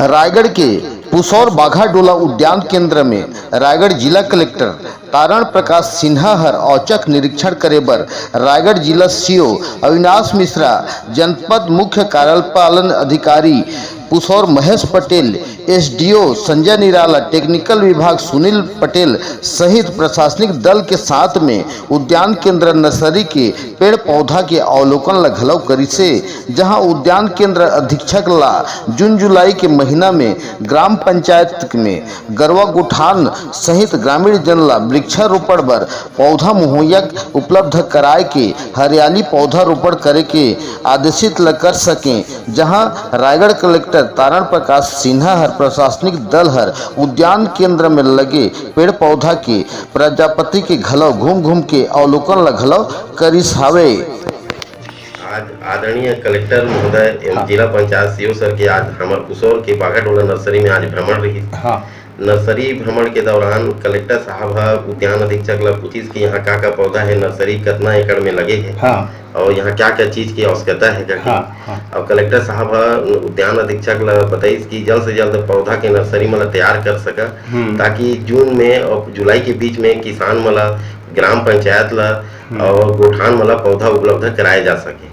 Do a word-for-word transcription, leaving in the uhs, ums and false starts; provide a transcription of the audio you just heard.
रायगढ़ के पुसौर बाघाडोला उद्यान केंद्र में रायगढ़ जिला कलेक्टर तारण प्रकाश सिन्हा हर औचक निरीक्षण करे बर रायगढ़ जिला सीओ अविनाश मिश्रा, जनपद मुख्य कार्यपालन अधिकारी पुसौर महेश पटेल, एसडीओ संजय निराला, टेक्निकल विभाग सुनील पटेल सहित प्रशासनिक दल के साथ में उद्यान केंद्र नर्सरी के पेड़ पौधा के अवलोकन ल घलो करिसे, जहां उद्यान केंद्र अधीक्षक ला जून जुलाई के महीना में ग्राम पंचायत में गरवा गोठान सहित ग्रामीण जन ला वृक्षारोपण बर पौधा मुहैया उपलब्ध कराए के हरियाली पौधा रोपण करे के आदेशित ल कर सकें, जहां रायगढ़ कलेक्टर तारण प्रकाश सिन्हा हर प्रशासनिक दल हर उद्यान केंद्र में लगे पेड़ पौधा के प्रजापति के घलो घूम घूम के अवलोकन ल घलो करिस हावे। आज आदरणीय कलेक्टर महोदय एवं हाँ। जिला पंचायत सीओ सर के आज हमर पुसौर के बाघाटोला नर्सरी में आज भ्रमण रही। हाँ। नर्सरी भ्रमण के दौरान कलेक्टर साहब ह उद्यान अधीक्षक ला पूछिस कि यहाँ का का पौधा है, नर्सरी कतना एकड़ में लगे है हाँ। और यहाँ क्या क्या चीज की आवश्यकता है करके। हाँ, हाँ। और कलेक्टर साहब ह उद्यान अधीक्षक ला बताइस कि जल्द से जल्द पौधा के नर्सरी मन ला तैयार कर सका, हम्म। ताकि जून में और जुलाई के बीच में किसान मन ला, ग्राम पंचायत ला हम्म। और गोठान मन ला पौधा उपलब्ध कराए जा सके।